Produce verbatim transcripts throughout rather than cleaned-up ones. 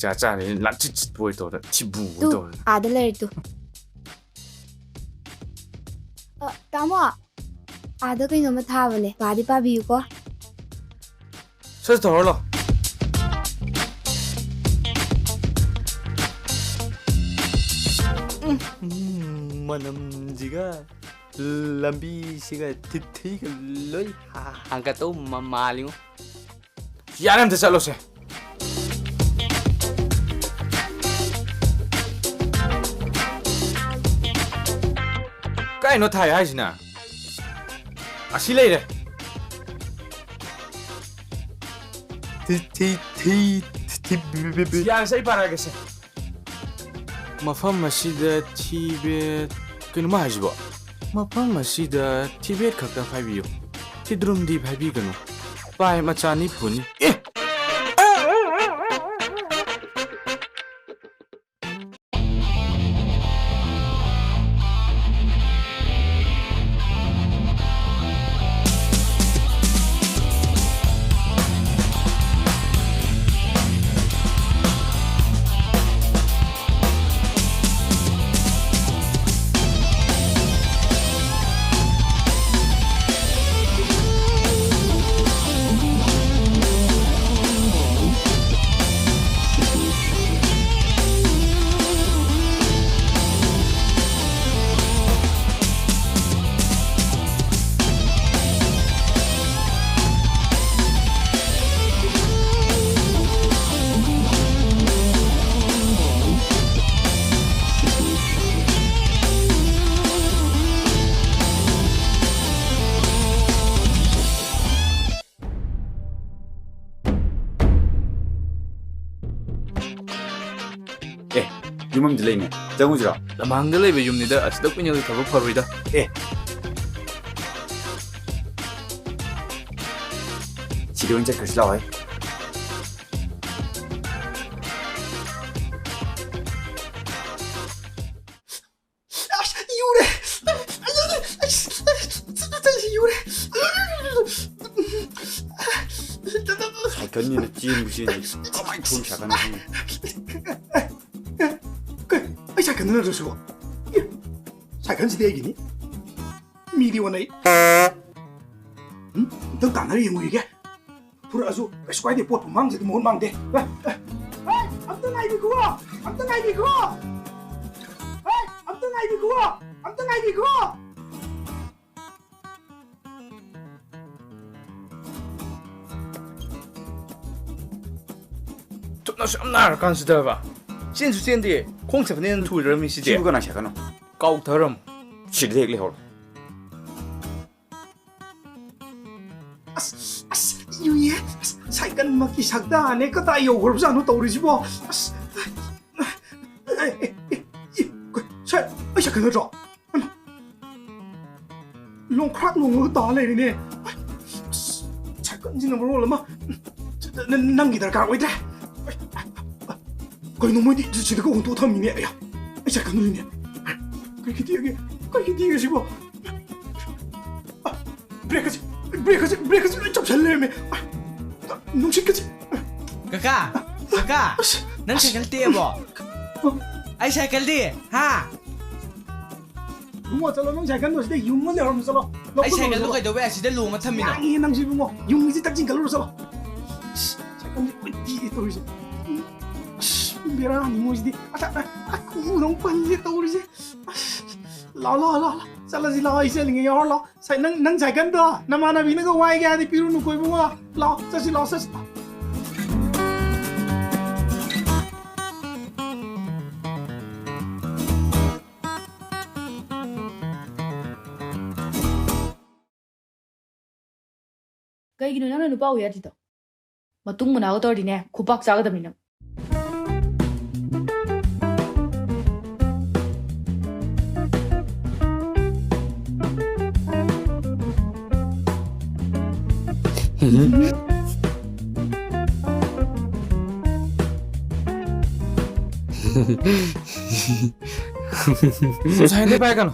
ꯆꯥ ꯆꯥꯅꯤ, ꯂꯥꯆꯤꯠ ꯆꯤꯠꯄ ꯑꯣꯏ ꯇꯧꯗꯅ, ꯊꯤꯕꯨ ꯑꯣꯏ ꯇꯨ, ꯇꯧꯗꯅ꯫ ꯑꯥꯗ ꯂꯩꯔꯦ ꯇꯨ꯫ ꯑ, ꯇꯥꯃꯣ, ꯑꯥꯗ ꯀꯩꯅꯣꯝꯃ ꯊꯥꯕꯅꯦ, ꯄꯥꯗꯤ ꯄꯥꯕꯤꯌꯨꯀꯣ꯫ ꯁꯠ ꯇꯧꯔꯣ ꯂꯥꯎ꯫ ꯎꯝ, ꯃꯅꯝꯁꯤꯒ ꯂꯝꯕꯤꯁꯤꯒ ꯊꯤꯊꯤꯒ ꯂꯣꯏ ꯍꯥ-, ꯍꯥꯡꯒꯠꯇꯧ ꯃ-, ꯃꯥꯜꯂꯤꯉꯣ꯫ ꯌꯥꯔꯦ, ꯑꯝꯇ ꯆꯠꯂꯣꯁꯦ꯫ ꯀꯥꯏꯅꯣ ꯊꯥꯏ ꯍꯥꯏꯁꯤꯅ? ꯑꯁꯤ ꯂꯩꯔꯦ꯫ ꯊꯤ, ꯊꯤ, ꯊꯤ, ꯊꯤ, ꯕꯤ, ꯕꯤ, ꯕꯤ꯫ ꯌꯥꯔꯦꯁꯦ, ꯑꯩ ꯄꯥꯔꯛꯑꯒꯦꯁꯦ꯫ ꯃꯐꯝ ꯑꯁꯤꯗ ꯊꯤꯕꯦꯠ, ꯀꯩꯅꯣ ꯃꯥ ꯍꯥꯏꯁꯤꯕꯣ? ꯃꯐꯝ ꯑꯁꯤꯗ ꯊꯤꯕꯦꯠ ꯈꯛꯇ ꯐꯥꯏꯕꯤꯌꯨ꯫ ꯊꯤꯗ꯭ꯔꯨꯝꯗꯤ ꯐꯥꯏꯕꯤꯒꯅꯨ꯫ ꯄꯥꯏ ꯃꯆꯥꯅꯤ ꯐꯨꯅꯤ꯫ ꯑꯦ! ꯑꯦ, ꯌꯨꯝ ꯑꯃꯗꯤ ꯂꯩꯅꯦ, ꯆꯪꯉꯨꯁꯤꯔꯣ? ꯂꯝꯍꯥꯡꯗ ꯂꯩꯕ ꯌꯨꯝꯅꯤꯗ, ꯑꯁꯤꯗ ꯀꯨꯏꯅ ꯂꯩꯊꯕ ꯐꯔꯣꯏꯗ꯫ ꯑꯦ, ꯁꯤꯗ ꯑꯣꯏꯅ ꯆꯠꯈ꯭ꯔꯁꯤ ꯂꯥꯛꯑꯣ꯫ ꯑꯁ, ꯌꯨꯔꯦ! ꯑꯁ, ꯌꯨꯔꯦ! ꯁꯥꯏꯀꯜꯅꯤꯅ ꯆꯦꯟꯕꯨ ꯆꯦꯟꯗꯦ꯫ ꯀꯃꯥꯏꯅ ꯊꯧꯔꯤ ꯁꯥꯏꯀꯜꯅꯣ ꯈꯪꯗꯦ꯫ ꯀꯩ, ꯑꯩ ꯁꯥꯏꯀꯜꯗꯨ ꯅꯠꯇ꯭ꯔꯣ ꯁꯤꯕꯣ? ꯑꯦ, ꯁꯥꯏꯀꯜꯁꯤꯗꯤ ꯑꯩꯒꯤꯅꯤ꯫ ꯃꯤꯗꯤ ꯑꯣꯟꯅꯩ꯫ ꯎꯝ, ꯑꯝꯇꯪ ꯇꯥꯟꯅꯔ ꯌꯦꯡꯉꯨꯈꯤꯒꯦ꯫ ꯐꯨꯔꯛꯑꯁꯨ ꯀꯩꯁꯨ ꯀꯥꯏꯗꯦ, ꯄꯣꯠꯄꯨ ꯃꯥꯡꯖꯗꯤ ꯃꯍꯨꯠ ꯃꯥꯡꯗꯦ꯫ ꯑꯦ, ꯑꯦ, ꯑꯦ, ꯑꯝꯇ ꯉꯥꯏꯕꯤꯈꯣ! ꯑꯝꯇ ꯉꯥꯏꯕꯤꯈꯣ! ꯑꯦ, ꯑꯝꯇ ꯉꯥꯏꯕꯤꯈꯣ! ꯑꯝꯇ ꯉꯥꯏꯕꯤꯈꯣ! ꯊꯨꯞꯅꯁꯨ ꯌꯥꯝ ꯅꯥꯔꯀꯥꯟꯁꯤꯗꯕ꯫ ꯆꯦꯟꯁꯨ ꯆꯦꯟꯗꯦ, ꯈꯣꯡ ꯆꯠꯄꯅ ꯍꯦꯟꯅ ꯊꯨꯔꯝꯃꯤ ꯁꯤꯗꯤ꯫ ꯁꯤꯕꯨ ꯀꯅꯥ ꯁꯥꯏꯀꯜꯅꯣ? ꯀꯥꯎꯊꯔꯝ꯫ ꯁꯤꯗ ꯍꯦꯛ ꯂꯩꯍꯧꯔꯣ꯫ ꯑꯁ, ꯑꯁ, ꯏꯌꯨꯌꯦ꯫ ꯑꯁ, ꯁꯥꯏꯀꯜꯃꯛꯀꯤ ꯁꯛꯇꯥꯅꯦ꯫ ꯀꯗꯥꯏ ꯌꯧꯈ꯭ꯔꯕꯖꯥꯠꯅꯣ ꯇꯧꯔꯤꯁꯤꯕꯣ? ꯑꯁ, ꯑꯦ, ꯑꯦ, ꯑꯦ, ꯑꯦ, ꯀꯩ, ꯁꯥꯏ-, ꯑꯩ ꯁꯥꯏꯀꯜ ꯅꯠꯇ꯭ꯔꯣ? ꯂꯣꯡꯈ꯭ꯔꯥꯛ ꯂꯣꯡꯉꯒ ꯇꯥ ꯂꯩꯔꯦꯅꯦ꯫ ꯑꯁ, ꯁꯥꯏꯀꯜꯁꯤꯅ ꯃꯔꯣꯜ ꯑꯃ꯫ ꯅ-, ꯅꯪꯒꯤ ꯗꯔꯀꯥꯔ ꯑꯣꯏꯗ꯭ꯔꯦ꯫ ꯀꯩꯅꯣ ꯃꯣꯏꯗꯤ ꯁꯤꯗꯒ ꯍꯨꯟꯇꯣꯛ ꯊꯝꯃꯤꯅꯦ꯫ ꯑꯌꯥ, ꯑꯩ ꯁꯥꯏꯀꯜꯗꯨꯅꯤꯅꯦ꯫ ꯀꯩꯒꯤ ꯇꯦꯛꯑꯒꯦ? ꯀꯩꯒꯤ ꯇꯦꯛꯑꯒꯦ ꯁꯤꯕꯣ? ꯑ, ꯕ꯭ꯔꯦꯛꯀꯁꯦ, ꯕ꯭ꯔꯦꯛꯀꯁꯦ, ꯕ꯭ꯔꯦꯛꯀꯁꯦ ꯂꯣꯏ ꯆꯞꯁꯜ ꯂꯩꯔꯝꯃꯦ꯫ ꯑ, ꯅꯨꯡꯁꯤꯠꯀꯁꯦ꯫ ꯀꯀꯥ, ꯀꯀꯥ, ꯑꯁ, ꯅꯪ ꯑꯁ, ꯁꯥꯏꯀꯜ ꯇꯦꯛꯑꯕꯣ? ꯑ, ꯑꯩ ꯁꯥꯏꯀꯜꯗꯤ? ꯍꯥ? ꯏꯕꯨꯡꯉꯣ, ꯆꯠꯂꯣ, ꯅꯪ ꯁꯥꯏꯀꯜꯗꯣ ꯁꯤꯗ ꯌꯨꯡꯉ ꯂꯩꯍꯧꯔꯝꯃꯣ, ꯆꯠꯂꯣ꯫ ꯑꯩ ꯂꯧꯈꯠꯂꯨꯔꯣ, ꯁꯥꯏꯀꯜꯗꯣ ꯂꯧꯈꯠꯂꯨꯔꯣ꯫ ꯀꯩꯗꯧꯕꯩ ꯑꯁꯤꯗ ꯂꯣꯡꯉ ꯊꯝꯃꯤꯅꯣ? ꯉꯥꯡꯉꯤꯍꯦ ꯅꯪꯁꯨ ꯏꯕꯨꯡꯉꯣ, ꯌꯨꯡꯉꯤꯁꯤ ꯇꯛ ꯆꯤꯡꯈꯠꯂꯨꯔꯣ, ꯆꯠꯂꯣ꯫ ꯑꯁ, ꯁꯥꯏꯀꯜꯁꯦ ꯀꯣꯏꯇꯤ ꯇꯧꯔꯤꯁꯦ꯫ ꯑꯁ, ꯕꯦꯔꯥꯅꯤ ꯃꯣꯏꯁꯤꯗꯤ꯫ ꯑꯁ, ꯑ, ꯑ, ꯈꯨꯎꯗ ꯑꯃꯨꯛ ꯄꯜꯂꯦ ꯇꯧꯔꯤꯁꯦ꯫ ꯑꯁ, ꯂꯥꯛꯑꯣ, ꯂꯥꯛꯑꯣ, ꯂꯥꯛꯑꯣ, ꯂꯥꯛꯑꯣ꯫ ꯆꯠꯂꯁꯤ ꯂꯥꯛꯑꯣ, ꯑꯩ ꯆꯠꯂꯤꯉꯩ ꯌꯥꯎꯔ ꯂꯥꯛꯑꯣ꯫ ꯁꯥꯏ-, ꯅꯪ, ꯅꯪ ꯁꯥꯏꯀꯜꯗꯣ ꯅꯃꯥꯟꯅꯕꯤꯅꯒ ꯋꯥꯏꯒꯦ ꯍꯥꯏꯔꯗꯤ ꯄꯤꯔꯨꯅꯨꯀꯣ ꯏꯕꯨꯡꯉꯣ꯫ ꯂꯥꯛꯑꯣ, ꯆꯠꯁꯤ ꯂꯥꯛꯑꯣ, ꯆꯠꯁꯤ ꯂꯥꯛꯑꯣ꯫ ꯀꯩꯒꯤꯅꯣ ꯅꯪꯅ ꯅꯨꯄꯥ ꯎ ꯌꯥꯗ꯭ꯔꯤꯗꯣ? ꯃꯇꯨꯡ ꯃꯅꯥꯎꯒ ꯇꯧꯔꯗꯤꯅꯦ, ꯈꯨꯄꯥꯛ ꯆꯥꯒꯗꯕꯅꯤ ꯅꯪ꯫ ꯁꯥꯏꯟꯗꯩ ꯄꯥꯏꯒꯅꯨ꯫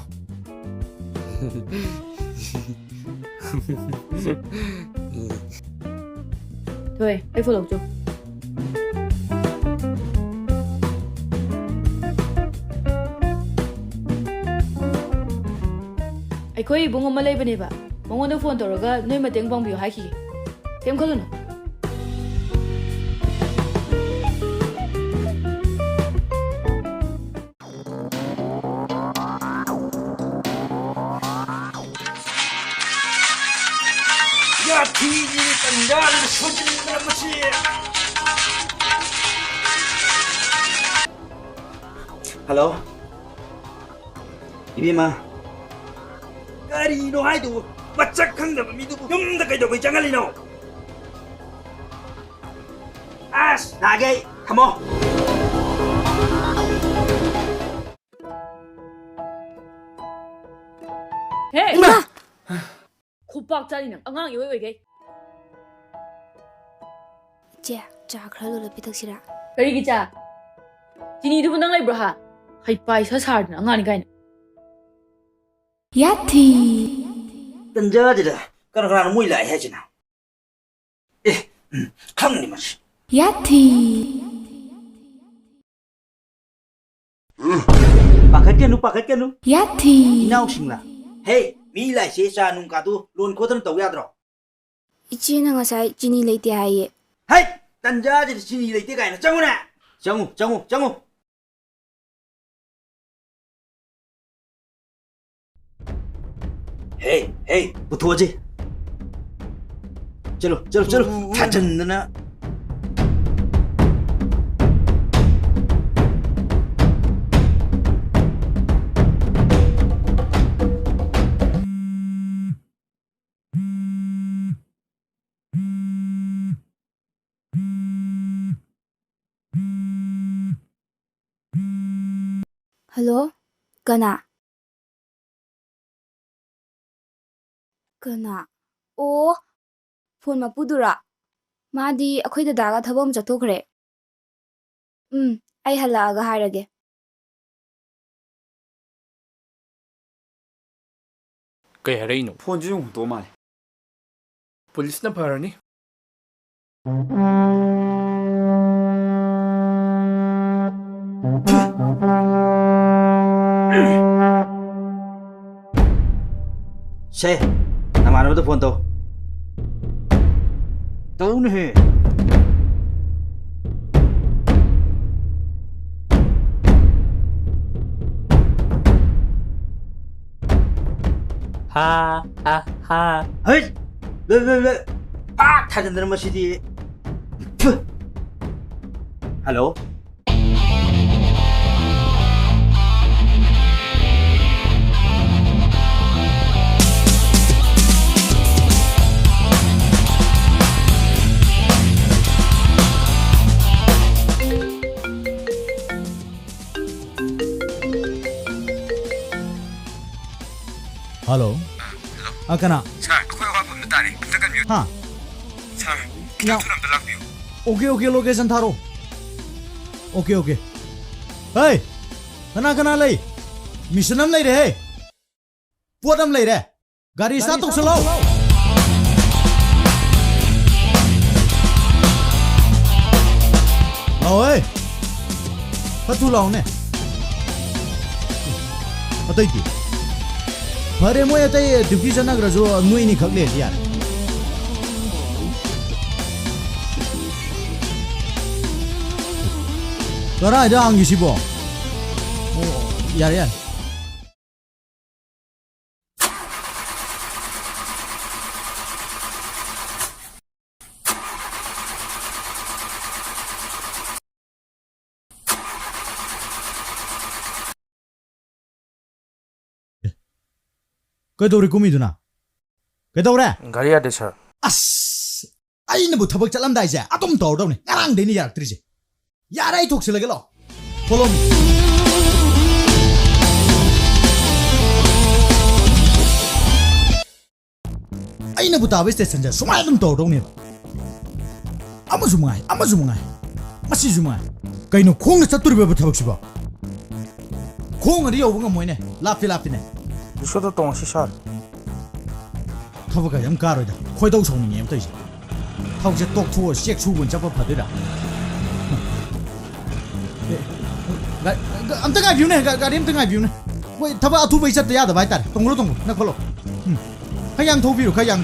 ꯍꯣꯏ, ꯑꯩ ꯐꯣꯟ ꯂꯧꯆꯣ꯫ ꯑꯩꯈꯣꯏ ꯏꯕꯨꯡ ꯑꯃ ꯂꯩꯕꯅꯦꯕ, ꯃꯉꯣꯟꯗ ꯐꯣꯟ ꯇꯧꯔꯒ ꯅꯣꯏ ꯃꯇꯦꯡ ꯄꯥꯡꯕꯤꯌꯨ ꯍꯥꯏꯈꯤꯒꯦ꯫ ꯀꯩꯝ ꯈꯜꯂꯨꯅꯨ꯫ ꯌꯥꯊꯤꯒꯤ ꯇꯟꯖꯥꯁꯤꯗ ꯁꯣꯏꯖꯤꯟꯗꯅ ꯃꯁꯤ꯫ ꯍꯜꯂꯣ, ꯏꯕꯦꯝꯃ꯫ ꯀꯔꯤꯅꯣ ꯍꯥꯏꯗꯨꯕꯨ? ꯃꯁꯛ ꯈꯪꯗꯕ ꯃꯤꯗꯨꯕꯨ ꯌꯨꯝꯗ ꯀꯩꯗꯧꯕꯩ ꯆꯪꯍꯜꯂꯤꯅꯣ? ꯑꯁ, ꯂꯥꯛꯑꯒꯦ ꯑꯩ꯫ ꯊꯝꯃꯣ꯫ ꯍꯦ! ꯏꯃꯥ! ꯈꯨꯄꯥꯛ ꯆꯥꯅꯤ ꯅꯪ, ꯑꯉꯥꯡ ꯏꯑꯣꯏ ꯑꯣꯏꯒꯩ꯫ ꯏꯆꯦ, ꯆꯥ ꯈꯔ ꯂꯣꯜꯂ ꯄꯤꯊꯛꯁꯤꯔꯥ? ꯀꯔꯤꯒꯤ ꯆꯥ? ꯆꯤꯅꯤꯗꯨꯕꯨ ꯅꯪ ꯂꯩꯕ꯭ꯔꯣ ꯍꯥ? ꯍꯩꯄꯥ ꯏꯁꯥ ꯁꯥꯔꯗꯅ ꯑꯉꯥꯡꯅꯤ ꯀꯥꯏꯅ꯫ ꯌꯥꯊꯤ! ꯇꯟꯖꯥꯁꯤꯗ ꯀꯅꯥ ꯀꯅꯥꯅꯣ ꯃꯣꯏ ꯂꯥꯛꯑꯦ ꯍꯥꯏꯁꯤꯅ? ꯑꯦ, ꯎꯝ, ꯈꯪꯅꯤ ꯃꯁꯤ꯫ ꯌꯥꯊꯤ! ꯄꯥꯈꯠꯀꯅꯨ, ꯄꯥꯈꯠꯀꯅꯨ꯫ ꯌꯥꯊꯤ! ꯏꯅꯥꯎꯁꯤꯡꯂꯥ? ꯍꯦ, ꯃꯤ ꯂꯥꯛꯏꯁꯦ ꯆꯥ ꯅꯨꯡ ꯀꯥꯗꯨ ꯂꯣꯟ ꯈꯣꯠꯇꯅ ꯇꯧ ꯌꯥꯗ꯭ꯔꯣ? ꯏꯆꯦꯅ ꯉꯁꯥꯏ ꯆꯤꯅꯤ ꯂꯩꯇꯦ ꯍꯥꯏꯌꯦ꯫ ꯍꯩ! ꯇꯟꯖꯥꯁꯤꯗ ꯆꯤꯅꯤ ꯂꯩꯇꯦ ꯀꯥꯏꯅ꯫ ꯆꯪꯉꯨꯅꯦ! ꯆꯪꯉꯨ, ꯆꯪꯉꯨ, ꯆꯪꯉꯨ! ꯍꯦ, ꯍꯦ, ꯄꯨꯊꯣꯛꯑꯁꯤ꯫ ꯆꯠꯂꯣ, ꯆꯠꯂꯣ, ꯆꯠꯂꯣ꯫ ꯎꯝ, ꯎꯝ, ꯎꯝ꯫ ꯊꯥꯖꯟꯗꯅ꯫ ꯍꯜꯂꯣ, ꯀꯅꯥ? ꯀꯅꯥ? ꯑꯣ, ꯐꯣꯟ ꯃꯄꯨꯗꯨꯔꯥ? ꯃꯥꯗꯤ ꯑꯩꯈꯣꯏ ꯗꯗꯥꯒ ꯊꯕꯛ ꯑꯃ ꯆꯠꯊꯣꯛꯈ꯭ꯔꯦ꯫ ꯎꯝ, ꯑꯩ ꯍꯜꯂꯛꯑꯒ ꯍꯥꯏꯔꯒꯦ꯫ ꯀꯩ ꯍꯥꯏꯔꯛꯏꯅꯣ? ꯐꯣꯟꯁꯤꯁꯨ ꯑꯃꯨꯛ ꯍꯨꯟꯇꯣꯛꯑ ꯃꯥꯜꯂꯦ꯫ ꯄꯨꯂꯤꯁꯅ ꯐꯔꯅꯤ꯫ ꯁꯦ, ꯅꯃꯥꯟꯅꯕꯗ ꯐꯣꯟ ꯇꯧ꯫ ꯇꯧꯅꯦꯍꯦ꯫ ꯍꯥ, ꯍꯥ, ꯍꯥ꯫ ꯍꯩ! ꯂꯦ, ꯂꯦ, ꯂꯦ꯫ ꯄꯥꯛ ꯊꯥꯖꯤꯟꯗꯅ ꯃꯁꯤꯗꯤ꯫ ꯐꯨ꯫ ꯍꯜꯂꯣ꯫ ꯍꯜꯂꯣ꯫ ꯑ, ꯍꯜꯂꯣ꯫ ꯑ, ꯀꯅꯥ? ꯁꯥꯔ, ꯑꯩꯈꯣꯏ ꯑꯋꯥꯠꯄ ꯑꯝꯗ ꯇꯥꯔꯦ꯫ ꯑꯝꯇ ꯀꯟꯕꯤꯌꯨ꯫ ꯍꯥ? ꯁꯥꯔ, ꯈꯤꯇꯪ ꯌꯥ-, ꯊꯨꯅ ꯑꯝꯇ ꯂꯥꯛꯄꯤꯌꯨ꯫ ꯑꯣꯀꯦ, ꯑꯣꯀꯦ, ꯂꯣꯀꯦꯁꯟ ꯊꯥꯔꯛꯑꯣ꯫ Okay, okay. ꯍꯩ! ꯀꯅꯥ ꯀꯅꯥ ꯂꯩ? ꯃꯤꯁꯟ ꯑꯃ ꯂꯩꯔꯦꯍꯦ꯫ ꯄꯣꯠ ꯑꯃ ꯂꯩꯔꯦ꯫ ꯒꯥꯔꯤ ꯁ꯭ꯇꯥꯔꯠ ꯇꯧꯁꯜꯂꯣ꯫ ꯂꯥꯛꯑꯣꯍꯦ꯫ ꯈꯔ ꯊꯨ ꯂꯥꯛꯑꯣꯅꯦ꯫ ꯑꯇꯩꯗꯤ? ꯐꯔꯦ, ꯃꯣꯏ ꯑꯇꯩ ꯗ꯭ꯌꯨꯇꯤ ꯆꯠꯅꯈ꯭ꯔꯁꯨ, ꯅꯣꯏ ꯑꯅꯤꯈꯛ ꯂꯩꯔꯗꯤ ꯌꯥꯔꯦ꯫ ꯀꯔꯥꯏꯗ ꯍꯥꯡꯒꯦ ꯁꯤꯕꯣ? ꯑꯣ, ꯌꯥꯔꯦ, ꯌꯥꯔꯦ꯫ ꯀꯩꯗꯧꯔꯦ ꯀꯨꯝꯃꯤꯗꯨꯅ? ꯀꯩꯗꯧꯔꯦ? ꯒꯥꯔꯤ ꯌꯥꯗꯦ, ꯁꯥꯔ꯫ ꯑꯁ! ꯑꯩꯅꯕꯨ ꯊꯕꯛ ꯆꯠꯂꯝꯗꯥꯏꯁꯦ ꯑꯗꯨꯝ ꯇꯧꯔꯗꯧꯅꯤ꯫ ꯉꯔꯥꯡꯗꯩꯅꯤ ꯌꯥꯔꯛꯇ꯭ꯔꯤꯁꯦ꯫ ꯌꯥꯔꯦ, ꯑꯩ ꯊꯣꯛꯁꯤꯜꯂꯒꯦ, ꯂꯥꯛꯑꯣ꯫ Follow me. ꯑꯩꯅꯕꯨ ꯇꯥꯕ ꯁ꯭ꯇꯦꯁꯟꯁꯦ ꯁꯨꯃꯥꯏꯅ ꯑꯗꯨꯝ ꯇꯧꯔꯗꯧꯅꯦꯕ꯫ ꯑꯃꯁꯨ ꯃꯉꯥꯏ, ꯑꯃꯁꯨ ꯃꯉꯥꯏ, ꯃꯁꯤꯁꯨ ꯃꯉꯥꯏ꯫ ꯀꯩꯅꯣ, ꯈꯣꯡꯅ ꯆꯠꯇꯣꯔꯤꯕ ꯊꯕꯛꯁꯤꯕꯣ? ꯈꯣꯡꯅꯗꯤ ꯌꯧꯕ ꯉꯝꯃꯣꯏꯅꯦ, ꯂꯥꯞꯇꯤ ꯂꯥꯞꯄꯤꯅꯦ꯫ ꯔꯤꯛꯁꯣꯗ ꯇꯣꯡꯉꯁꯤ, ꯁꯥꯔ꯫ ꯊꯕꯛ ꯀ ꯌꯥꯝ ꯀꯥꯔꯣꯏꯗ, ꯈꯣꯏꯗꯧ ꯁꯥꯎꯅꯤꯡꯉꯦ ꯑꯃ ꯇꯧꯔꯤꯁꯦ꯫ ꯊꯕꯛꯁꯦ ꯇꯣꯛꯊꯣꯛꯑ ꯆꯦꯛ ꯁꯨꯕ ꯑꯣꯏꯅ ꯆꯠꯄ ꯐꯗꯣꯏꯔꯥ? ꯑꯦ, ꯒꯥ-, ꯒꯥ-, ꯑꯝꯇ ꯉꯥꯏꯕꯤꯌꯨꯅꯦ, ꯒꯥ-, ꯒꯥꯔꯤ ꯑꯝꯇ ꯉꯥꯏꯕꯤꯌꯨꯅꯦ꯫ ꯃꯣꯏ ꯊꯕꯛ ꯑꯊꯨꯕꯩ ꯆꯠꯇ ꯌꯥꯗꯕ ꯍꯥꯏꯇꯥꯔꯦ꯫ ꯇꯣꯡꯈꯠꯂꯣ, ꯇꯣꯡꯈꯠꯂꯣ, ꯅꯛꯈꯠꯂꯣ꯫ ꯎꯝ꯫ ꯈꯔ ꯌꯥꯡ ꯊꯧꯕꯤꯔꯣ, ꯈꯔ ꯌꯥꯡ꯫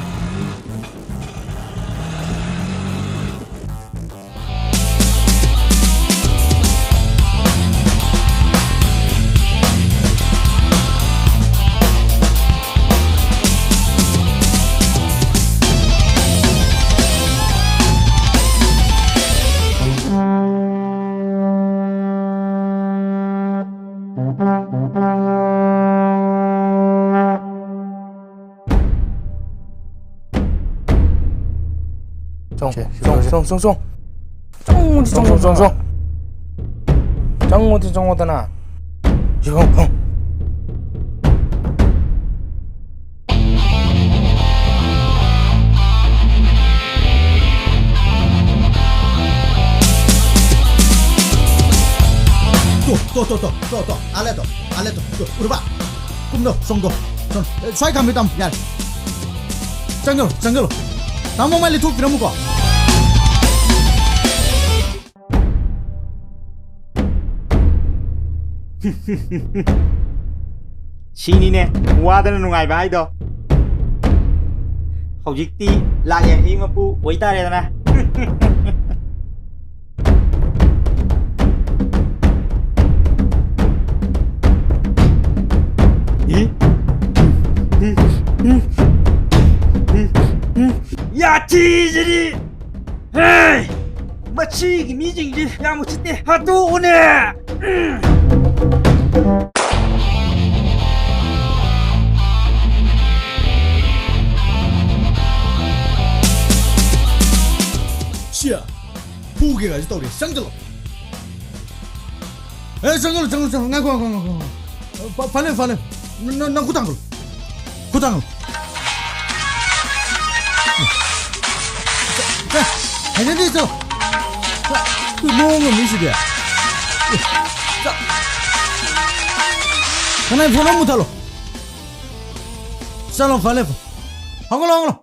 ꯆꯣꯡ, ꯁꯦ, ꯆꯣꯡ, ꯁꯦ, ꯆꯣꯡ, ꯆꯣꯡ, ꯆꯣꯡ꯫ ꯆꯣꯡ, ꯆꯣꯡ, ꯆꯣꯡ, ꯆꯣꯡ, ꯆꯣꯡ꯫ ꯆꯪꯉꯨꯗꯤ ꯆꯪꯉꯨꯗꯅ꯫ ꯌꯣ, ꯐꯝ꯫ ꯇꯣ, ꯇꯣ, ꯇꯣ, ꯇꯣ, ꯇꯣ, ꯇꯣ, ꯑꯥ ꯂꯩ ꯇꯣ, ꯑꯥ ꯂꯩ ꯇꯣ, ꯇꯣ, ꯎꯔꯕ? ꯀꯨꯝꯗꯣ, ꯆꯣꯡꯗꯣ, ꯆꯣꯡ-, ꯑꯦ, ꯁ꯭ꯋꯥꯏ ꯈꯥꯝꯕꯤ ꯇꯥꯃꯣ, ꯌꯥꯔꯦ꯫ ꯆꯪꯒꯜꯂꯣ, ꯆꯪꯒꯜꯂꯣ꯫ ꯇꯥꯃꯣ ꯃꯥꯏ ꯂꯤꯊꯣꯛꯄꯤꯔꯝꯃꯨꯀꯣ꯫ ꯁꯤꯅꯤꯅꯦ ꯋꯥꯗꯅ ꯅꯨꯡꯉꯥꯏꯕ ꯍꯥꯏꯗꯣ꯫ ꯍꯧꯖꯤꯛꯇꯤ ꯂꯥꯛ ꯌꯥꯡꯈꯩ ꯃꯄꯨ ꯑꯣꯏꯇꯥꯔꯦꯗꯅ꯫ ꯌꯥꯊꯤꯁꯤꯗꯤ! ꯍꯦ! ꯃꯁꯤꯒꯤ ꯃꯤꯁꯤꯡꯁꯤ ꯌꯥꯝ ꯎꯁꯤꯠꯇꯦ꯫ ꯍꯥꯠꯇꯣꯛꯎꯅꯦ! ꯁꯤꯌꯥ! ꯐꯨꯒꯦ ꯀꯥꯏꯁꯨ ꯇꯧꯔꯤ꯫ ꯆꯪꯁꯤꯜꯂꯣ꯫ ꯑꯦ, ꯆꯪꯁꯤꯜꯂꯣ, ꯆꯪꯁꯤꯜꯂꯣ, ꯆꯪꯁꯤꯜꯂꯣ꯫ ꯉꯥꯏꯈꯣ, ꯉꯥꯏꯈꯣ, ꯉꯥꯏꯈꯣ, ꯉꯥꯏꯈꯣ꯫ ꯐ-, ꯐꯅꯦ, ꯐꯅꯦ꯫ ꯅ-, ꯅ-, ꯅꯪ ꯈꯨꯠ ꯊꯥꯡꯒꯠꯂꯣ꯫ ꯈꯨꯠ ꯊꯥꯡꯒꯠꯂꯣ꯫ ꯆ-, ꯆ-, ꯍꯩꯅꯗꯦ, ꯆꯠꯂꯣ꯫ ꯆ-, ꯃꯑꯣꯡ ꯑꯃ ꯃꯤꯁꯤꯗꯤ꯫ ꯆ-, ꯀꯅꯥꯏ ꯐꯣꯟ ꯑꯃ ꯃꯨꯊꯠꯂꯣ꯫ ꯆꯠꯂꯣ, ꯐꯅꯦ, ꯐ-, ꯍꯧꯒꯠꯂꯣ, ꯍꯧꯒꯠꯂꯣ꯫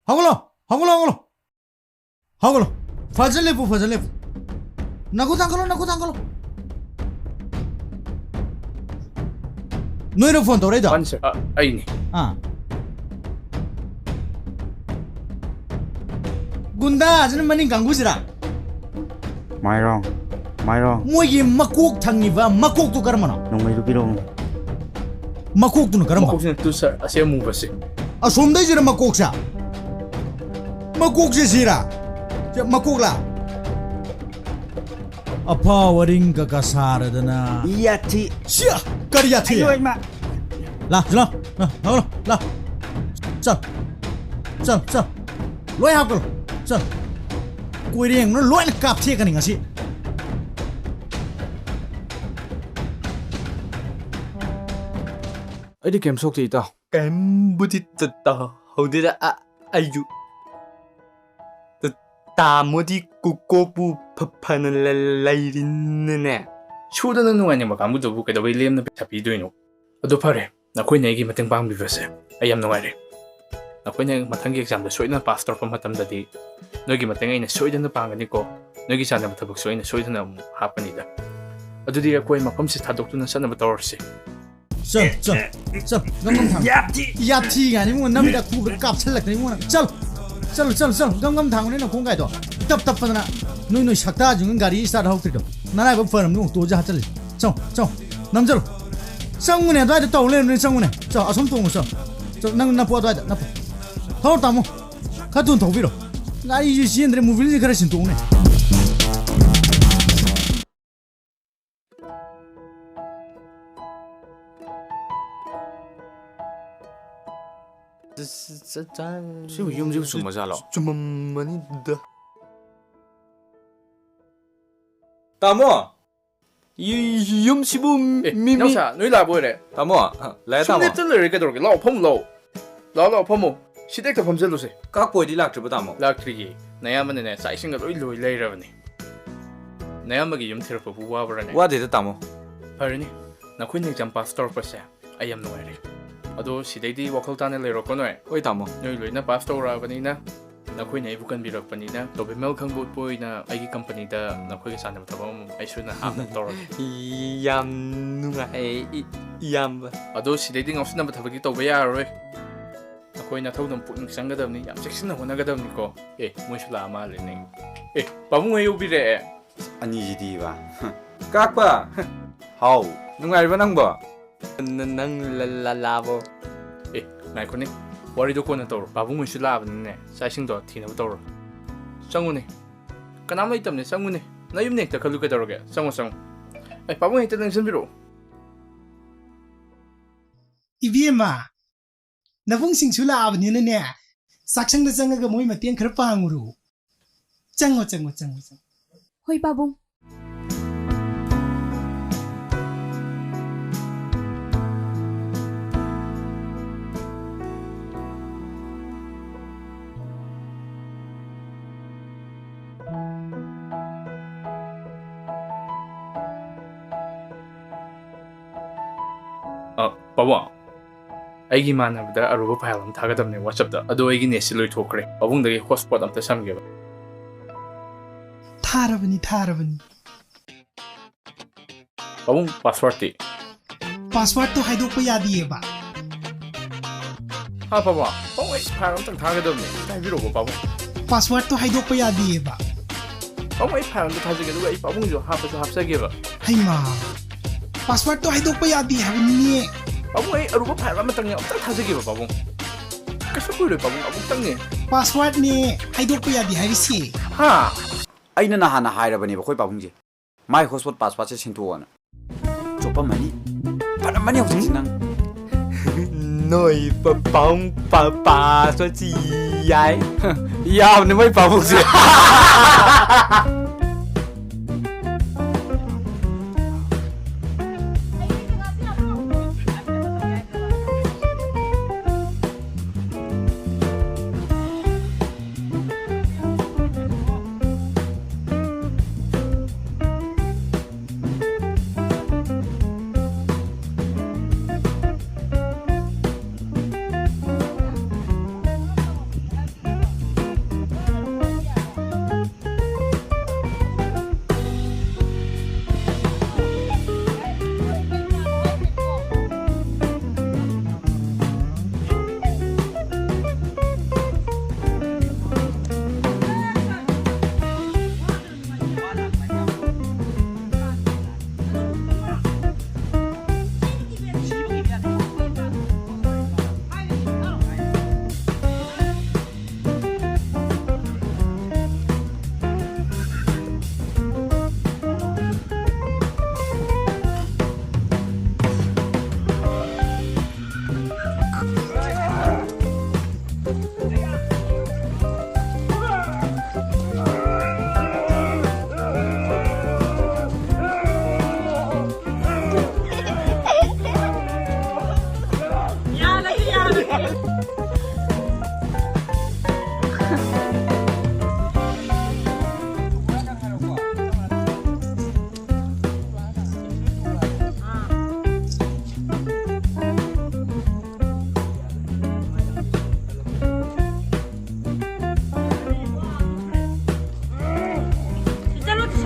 ꯍꯧꯒꯠꯂꯣ, ꯍꯧꯒꯠꯂꯣ, ꯍꯧꯒꯠꯂꯣ꯫ ꯍꯧꯒꯠꯂꯣ꯫ ꯐꯖꯅ ꯂꯦꯞꯄꯨ, ꯐꯖꯅ ꯂꯦꯞꯄꯨ꯫ ꯅꯈꯨꯠ ꯊꯥꯡꯒꯠꯂꯣ, ꯅꯈꯨꯠ ꯊꯥꯡꯒꯠꯂꯣ꯫ ꯅꯣꯏꯅ ꯐꯣꯟ ꯇꯧꯔꯛꯏꯗꯣ? ꯃꯥꯅꯤ ꯁꯥꯔ꯫ ꯑ, ꯑꯩꯅꯤ꯫ ꯑꯥ꯫ ꯒꯨꯟꯗꯥꯁꯤꯅ ꯃꯅꯤꯡ ꯀꯥꯡꯕꯨꯁꯤꯔꯥ? ꯃꯥꯏꯔꯣꯡ, ꯃꯥꯏꯔꯣꯡ꯫ ꯃꯣꯏꯒꯤ ꯃꯀꯣꯛ ꯊꯪꯉꯤꯕ ꯃꯀꯣꯛꯇꯨ ꯀꯔꯝꯕꯅꯣ? ꯅꯣꯡꯃꯩꯗꯨ ꯄꯤꯔꯛꯎꯅꯦ꯫ ꯃꯀꯣꯛꯇꯨꯅ ꯀꯔꯝꯕ? ꯃꯀꯣꯛꯁꯤꯅ ꯇꯨ ꯁꯥꯔ, ꯑꯁꯤ ꯑꯃꯨꯕꯁꯦ꯫ ꯑꯁꯣꯝꯗꯩꯁꯤꯔ ꯃꯀꯣꯛꯁꯦ? ꯃꯀꯣꯛꯁꯦ ꯁꯤꯔꯥ? ꯁꯤ ꯃꯀꯣꯛꯂꯥ? ꯑꯐꯥꯎ ꯑꯔꯤꯡ ꯀꯀꯥ ꯁꯥꯔꯗꯅ꯫ ꯌꯥꯊꯤ꯫ ꯁꯤꯌꯥ! ꯀꯔꯤ ꯌꯥꯊꯤ? ꯑꯌꯣ ꯏꯃꯥ꯫ ꯂꯥ, ꯂꯥ, ꯂꯥ, ꯂꯥ, ꯂꯥ, ꯂꯥ꯫ ꯆꯠ꯫ ꯆꯠ, ꯆꯠ꯫ ꯂꯣꯏ ꯍꯥꯞꯀꯠꯂꯣ꯫ ꯆꯠ꯫ ꯀꯣꯏꯔꯦꯡꯅ ꯂꯣꯏꯅ ꯀꯥꯞꯊꯦꯛꯀꯅꯤ ꯉꯁꯤ꯫ ꯑꯩꯗꯤ ꯀꯩꯝ ꯁꯣꯛꯇꯦ, ꯏꯇꯥꯎ꯫ ꯀꯩꯝꯕꯨꯗꯤ ꯇ-, ꯇꯧꯍꯧꯗꯦꯗ꯫ ꯑ-, ꯑꯩꯁꯨ ꯇ-, ꯇꯥꯃꯣꯗꯤ ꯀꯨ-, ꯀꯣꯛꯄꯨ ꯐ-, ꯐꯅ ꯂ-, ꯂꯩꯔꯤꯅꯅꯦ꯫ ꯁꯨꯗꯅ ꯅꯨꯡꯉꯥꯏꯅꯤꯡꯕ ꯀꯥꯡꯕꯨꯗꯨꯕꯨ ꯀꯩꯗꯧꯕꯩ ꯂꯦꯝꯅ ꯄꯩꯁꯥ ꯄꯤꯗꯣꯏꯅꯣ? ꯑꯗꯨ ꯐꯔꯦ, ꯅꯈꯣꯏꯅ ꯑꯩꯒꯤ ꯃꯇꯦꯡ ꯄꯥꯡꯕꯤꯕꯁꯦ ꯑꯩ ꯌꯥꯝ ꯅꯨꯡꯉꯥꯏꯔꯦ꯫ ꯅꯈꯣꯏꯅ ꯃꯊꯪꯒꯤ ꯑꯦꯛꯖꯥꯝꯗ ꯁꯣꯏꯗꯅ ꯄꯥꯁ ꯇꯧꯔꯛꯄ ꯃꯇꯝꯗꯗꯤ ꯅꯣꯏꯒꯤ ꯃꯇꯦꯡ ꯑꯩꯅ ꯁꯣꯏꯗꯅ ꯄꯥꯡꯒꯅꯤꯀꯣ꯫ ꯅꯣꯏꯒꯤ ꯆꯥꯟꯅꯕ ꯊꯕꯛꯁꯨ ꯑꯩꯅ ꯁꯣꯏꯗꯅ ꯑꯃꯨꯛ ꯍꯥꯞꯀꯅꯤꯗ꯫ ꯑꯗꯨꯗꯤ ꯑꯩꯈꯣꯏ ꯃꯐꯝꯁꯤ ꯊꯥꯗꯣꯛꯇꯨꯅ ꯆꯠꯅꯕ ꯇꯧꯔꯁꯤ꯫ ꯆꯠ, ꯆꯠ, ꯆꯠ, ꯒꯝ ꯒꯝ ꯊꯥꯡ꯫ ꯌꯥꯊꯤ꯫ ꯌꯥꯊꯤ ꯀꯥꯏꯅ ꯏꯕꯨꯡꯉꯣ, ꯅꯃꯤꯠꯇ ꯈꯨꯕꯗ ꯀꯥꯞꯁꯜꯂꯛꯀꯅꯤ ꯏꯕꯨꯡꯉꯣ ꯅꯪ꯫ ꯆꯠ, ꯆꯠ, ꯆꯠ, ꯆꯠ, ꯒꯝ ꯒꯝ ꯊꯥꯡꯉꯨꯅꯦ ꯅꯈꯣꯡ ꯀꯥꯏꯗꯣ꯫ ꯇꯞ ꯇꯞꯄꯗꯅ ꯅꯣꯏ, ꯅꯣꯏ ꯁꯛꯇꯥꯁꯤꯡ ꯒꯥꯔꯤ ꯏꯁꯇꯥꯔꯠ ꯍꯧꯔꯛꯇ꯭ꯔꯤꯗꯣ꯫ ꯅꯔꯥꯏꯕꯛ ꯐꯔꯝꯅꯤ ꯑꯣꯛꯇꯣꯁꯦ ꯍꯥꯠꯆꯜꯂꯤ꯫ ꯆꯪꯉꯣ, ꯆꯪꯉꯣ, ꯅꯝꯖꯜꯂꯨ꯫ ꯆꯪꯉꯨꯅꯦ, ꯑꯗꯨꯋꯥꯏꯗ ꯇꯧ ꯂꯩꯔꯝꯅꯦ, ꯆꯪꯉꯨꯅꯦ꯫ ꯆꯪ, ꯑꯁꯣꯝ ꯇꯣꯡꯉꯨ, ꯆꯪ꯫ ꯆꯪ, ꯅꯪ ꯅꯞꯄꯣ ꯑꯗꯨꯋꯥꯏꯗ, ꯅꯞꯄꯣ꯫ ꯊꯧꯔꯣ ꯇꯥꯃꯣ, ꯈꯔ ꯊꯨꯅ ꯊꯧꯕꯤꯔꯣ꯫ ꯒꯥꯔꯤꯁꯦ ꯆꯦꯟꯗ꯭ꯔꯦ, ꯃꯣꯕꯤꯜꯁꯦ ꯈꯔ ꯁꯤꯟꯇꯣꯛꯎꯅꯦ꯫ ꯁꯤꯕꯨ ꯌꯨꯝꯁꯤꯕꯨ ꯆꯨꯝꯃꯖꯥꯠꯂꯣ? ꯆꯨꯝꯃꯝꯃꯅꯤꯗ꯫ ꯇꯥꯃꯣ! ꯌꯨ-, ꯌꯨꯝꯁꯤꯕꯨ ꯑꯦ, ꯃꯤ, ꯃꯤ ꯅꯥꯎꯁꯥ, ꯅꯣꯏ ꯂꯥꯛꯄ ꯑꯣꯏꯔꯦ꯫ ꯇꯥꯃꯣ, ꯑ, ꯂꯥꯛꯑꯦ ꯁꯨꯝ ꯇꯥꯃꯣ꯫ ꯂꯦꯞꯇ ꯂꯩꯔꯦ ꯀꯩꯗꯧꯔꯒꯦ? ꯂꯥꯛꯑꯣ, ꯐꯝꯃꯨ, ꯂꯥꯛꯑꯣ꯫ ꯂꯥꯛꯑꯣ, ꯂꯥꯛꯑꯣ, ꯐꯝꯃꯨ꯫ ꯁꯤꯗ ꯍꯦꯛꯇ ꯐꯝꯖꯜꯂꯨꯁꯦ꯫ ꯀꯥꯛꯄꯣꯏꯗꯤ ꯂꯥꯛꯇ꯭ꯔꯤꯕꯣ ꯇꯥꯃꯣ? ꯂꯥꯛꯇ꯭ꯔꯤꯌꯦ꯫ ꯅꯌꯥꯝꯕꯅꯅꯦ, ꯆꯥꯛ ꯏꯁꯤꯡꯒ ꯂꯣꯏ ꯂꯣꯏ ꯂꯩꯔꯕꯅꯦ꯫ ꯅꯌꯥꯝꯕꯒꯤ ꯌꯨꯝ ꯊꯤꯔꯛꯄꯕꯨ ꯋꯥꯕ꯭ꯔꯥꯅꯦ? ꯋꯥꯗꯦꯗ ꯇꯥꯃꯣ꯫ ꯐꯔꯦꯅꯦ, ꯅꯈꯣꯏꯅ ꯑꯦꯛꯖꯥꯝ ꯄꯥꯁ ꯇꯧꯔꯛꯄꯁꯦ ꯑꯩ ꯌꯥꯝ ꯅꯨꯡꯉꯥꯏꯔꯦ꯫ ꯑꯗꯣ ꯁꯤꯗꯩꯗꯤ ꯋꯥꯈꯜ ꯇꯥꯅ ꯂꯩꯔꯣꯀꯣ ꯅꯣꯏ꯫ ꯍꯣꯏ ꯇꯥꯃꯣ꯫ ꯅꯣꯏ ꯂꯣꯏꯅ ꯄꯥꯁ ꯇꯧꯔꯛꯑꯕꯅꯤꯅ ꯅꯈꯣꯏꯅ ꯑꯩꯕꯨ ꯀꯟꯕꯤꯔꯛꯄꯅꯤꯅ, ꯇꯣꯕꯤꯃꯦꯜ ꯈꯪꯕꯣꯠꯄ ꯑꯣꯏꯅ ꯑꯩꯒꯤ ꯀꯝꯄꯅꯤꯗ ꯅꯈꯣꯏꯒ ꯆꯥꯟꯅꯕ ꯊꯕꯛ ꯑꯃ ꯑꯩ ꯁꯣꯏꯗꯅ ꯍꯥꯞꯅꯕ ꯇꯧꯔꯒꯦ꯫ ꯌꯥꯝ ꯅꯨꯡꯉꯥꯏ, ꯏ-, ꯏꯌꯥꯝꯕ꯫ ꯑꯗꯣ ꯁꯤꯗꯩꯗꯤ ꯉꯥꯎꯁꯤꯟꯅꯕ ꯊꯕꯛꯇꯤ ꯇꯧꯕ ꯌꯥꯔꯔꯣꯏ꯫ ꯅꯈꯣꯏ ꯅꯊꯧꯗꯝ ꯄꯨꯛꯅꯤꯡ ꯆꯪꯒꯗꯕꯅꯤ, ꯌꯥꯝ ꯆꯦꯛꯁꯤꯟꯅ ꯍꯣꯠꯅꯒꯗꯕꯅꯤꯀꯣ꯫ ꯑꯦ, ꯃꯣꯏꯁꯨ ꯂꯥꯛꯑ ꯃꯥꯜꯂꯦꯅꯦ꯫ ꯑꯦ, ꯄꯥꯕꯨꯡ ꯍꯣꯏ ꯌꯧꯕꯤꯔꯛꯑꯦ꯫ ꯑꯅꯤꯁꯤꯗꯤꯕ꯫ ꯀꯥꯛꯄ! ꯍꯥꯎ, ꯅꯨꯡꯉꯥꯏꯔꯤꯕ ꯅꯪꯕꯣ? ꯅ-, ꯅꯪ ꯂ-, ꯂ-, ꯂꯥꯛꯑꯕꯣ? ꯑꯦ, ꯉꯥꯏꯈꯣꯅꯦ, ꯋꯥꯔꯤꯗꯣ ꯀꯣꯟꯅ ꯇꯧꯔꯣ꯫ ꯄꯥꯕꯨꯡ ꯍꯣꯏꯁꯨ ꯂꯥꯛꯑꯕꯅꯤꯅꯦ, ꯆꯥꯛ ꯏꯁꯤꯡꯗꯣ ꯊꯤꯅꯕ ꯇꯧꯔꯣ꯫ ꯆꯪꯉꯨꯅꯦ, ꯀꯅꯥꯝ ꯂꯩꯇꯕꯅꯦ, ꯆꯪꯉꯨꯅꯦ꯫ ꯅꯌꯨꯝꯅ ꯍꯦꯛꯇ ꯈꯜꯂꯨ ꯀꯩꯗꯧꯔꯒꯦ? ꯆꯪꯉꯣ, ꯆꯪꯉꯣ꯫ ꯑꯦ, ꯄꯥꯕꯨꯡ ꯍꯦꯛꯇ ꯂꯦꯡꯁꯤꯟꯕꯤꯔꯛꯑꯣ꯫ ꯏꯕꯦꯝꯃ, ꯅꯕꯨꯡꯁꯤꯡꯁꯨ ꯂꯥꯛꯑꯕꯅꯤꯅꯅꯦ, ꯆꯥꯛꯁꯪꯗ ꯆꯪꯉꯒ ꯃꯣꯏ ꯃꯇꯦꯡ ꯈꯔ ꯄꯥꯡꯉꯨꯔꯣ꯫ ꯆꯪꯉꯣ, ꯆꯪꯉꯣ, ꯆꯪꯉꯣ, ꯆꯪꯉꯣ꯫ ꯍꯣꯏ, ꯄꯥꯕꯨꯡ꯫ ꯑ, ꯄꯥꯕꯨꯡ, ꯑꯩꯒꯤ ꯏꯃꯥꯟꯅꯕꯗ ꯑꯔꯨꯕ ꯐꯥꯏꯜ ꯑꯃ ꯊꯥꯒꯗꯕꯅꯦ WhatsApp-ꯇ꯫ ꯑꯗꯣ ꯑꯩꯒꯤ net-ꯁꯦ ꯂꯣꯏꯊꯣꯛꯈ꯭ꯔꯦ꯫ ꯄꯥꯕꯨꯡꯗꯒꯤ hotspot ꯑꯝꯇ ꯁꯝꯒꯦꯕ꯫ ꯊꯥꯔꯕꯅꯤ, ꯊꯥꯔꯕꯅꯤ꯫ ꯄꯥꯕꯨꯡ, password-ꯇꯤ? Password-ꯇꯣ ꯍꯥꯏꯗꯣꯛꯄ ꯌꯥꯗꯤꯌꯦꯕ꯫ ꯍꯥ, ꯄꯥꯕꯨꯡ? ꯄꯥꯕꯨꯡ, ꯑꯩ ꯐꯥꯏꯜ ꯑꯝꯇꯪ ꯊꯥꯒꯗꯕꯅꯦ꯫ ꯑꯝꯇ ꯍꯥꯏꯕꯤꯔꯛꯑꯣꯕ, ꯄꯥꯕꯨꯡ꯫ Password-ꯇꯣ ꯍꯥꯏꯗꯣꯛꯄ ꯌꯥꯗꯤꯌꯦꯕ꯫ ꯄꯥꯕꯨꯡ, ꯑꯩ ꯐꯥꯏꯜ ꯑꯝꯇ ꯊꯥꯖꯒꯦ, ꯑꯗꯨꯒ ꯑꯩ ꯄꯥꯕꯨꯡꯁꯨ ꯍꯥꯞꯄꯁꯨ ꯍꯥꯞꯆꯒꯦꯕ꯫ ꯍꯩꯃꯥ, password-ꯇꯣ ꯍꯥꯏꯗꯣꯛꯄ ꯌꯥꯗꯦ ꯍꯥꯏꯕꯅꯤꯅꯦ꯫ ꯄꯥꯕꯨꯡ, ꯑꯩ ꯑꯔꯨꯕ ꯐꯥꯏꯜ ꯑꯃꯇꯪꯅꯦ, ꯑꯝꯇ ꯊꯥꯖꯒꯦꯕ, ꯄꯥꯕꯨꯡ꯫ ꯀꯩꯁꯨ ꯀꯨꯏꯔꯣꯏ, ꯄꯥꯕꯨꯡ, ꯑꯃꯨꯛꯇꯪꯅꯦ꯫ Password-ꯅꯦ ꯍꯥꯏꯗꯣꯛꯄ ꯌꯥꯗꯦ ꯍꯥꯏꯔꯤꯁꯦ꯫ ꯍꯥ? ꯑꯩꯅ ꯅꯍꯥꯟꯅ ꯍꯥꯏꯔꯕꯅꯦꯕ ꯑꯩꯈꯣꯏ ꯄꯥꯕꯨꯡꯁꯦ꯫ My hotspot password-ꯁꯦ ꯁꯤꯟꯗꯣꯛꯑꯣꯅ꯫ ꯆꯣꯞꯄꯝꯃꯅꯤ꯫ ꯐꯠꯂꯝꯃꯅꯤ ꯍꯧꯖꯤꯛꯁꯤ ꯅꯪ꯫ ꯅꯣꯏ ꯄ-, ꯄꯥꯕꯨꯡ ꯄ-, password-ꯁꯤ ꯌꯥꯏ꯫ ꯌꯥꯕꯅꯦ ꯃꯣꯏ ꯄꯥꯕꯨꯡꯁꯦ꯫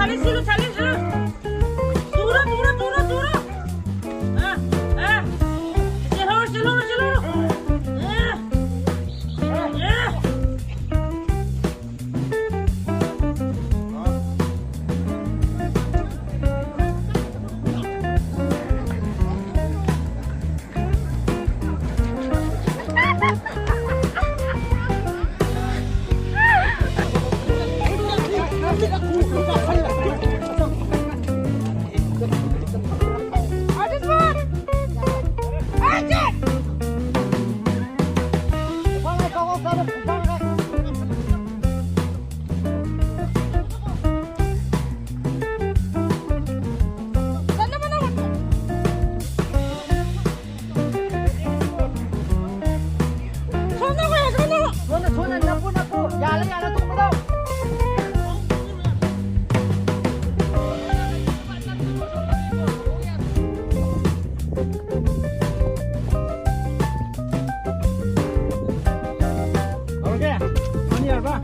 ꯆꯠꯂꯁꯤꯔꯣ, ꯆꯠꯂꯁꯤꯔꯣ꯫ ꯇꯨꯔꯣ, ꯇꯨꯔꯣ, ꯇꯨꯔꯣ, ꯇꯨꯔꯣ꯫ ꯑ, ꯑ꯫ ꯆꯦꯜꯍꯧꯔꯣ, ꯆꯦꯜꯍꯧꯔꯣ, ꯆꯦꯜꯍꯧꯔꯣ꯫ ꯑ, ꯑ꯫ ꯁꯣꯝꯗ ꯅꯞꯄꯨ, ꯅꯞꯄꯨ꯫ ꯌꯥꯜꯂꯦ, ꯌꯥꯜꯂꯦ, ꯊꯣꯡꯕꯗꯣ꯫ ꯍꯧꯔꯒꯦ? ꯃꯥꯅꯤ ꯌꯥꯔꯕ?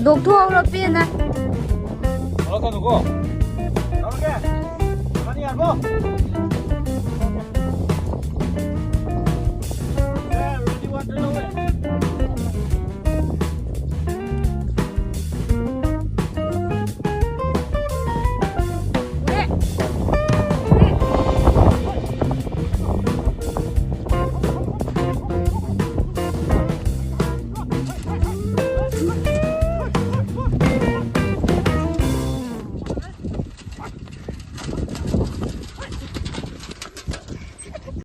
ꯂꯧꯊꯣꯛꯍꯧꯔꯣ, ꯄꯦꯟꯅ꯫ ꯊꯣꯛꯂꯛꯀꯅꯨꯀꯣ꯫ ꯇꯧꯔꯒꯦ꯫ ꯃꯥꯅꯤ ꯌꯥꯔꯕꯣ?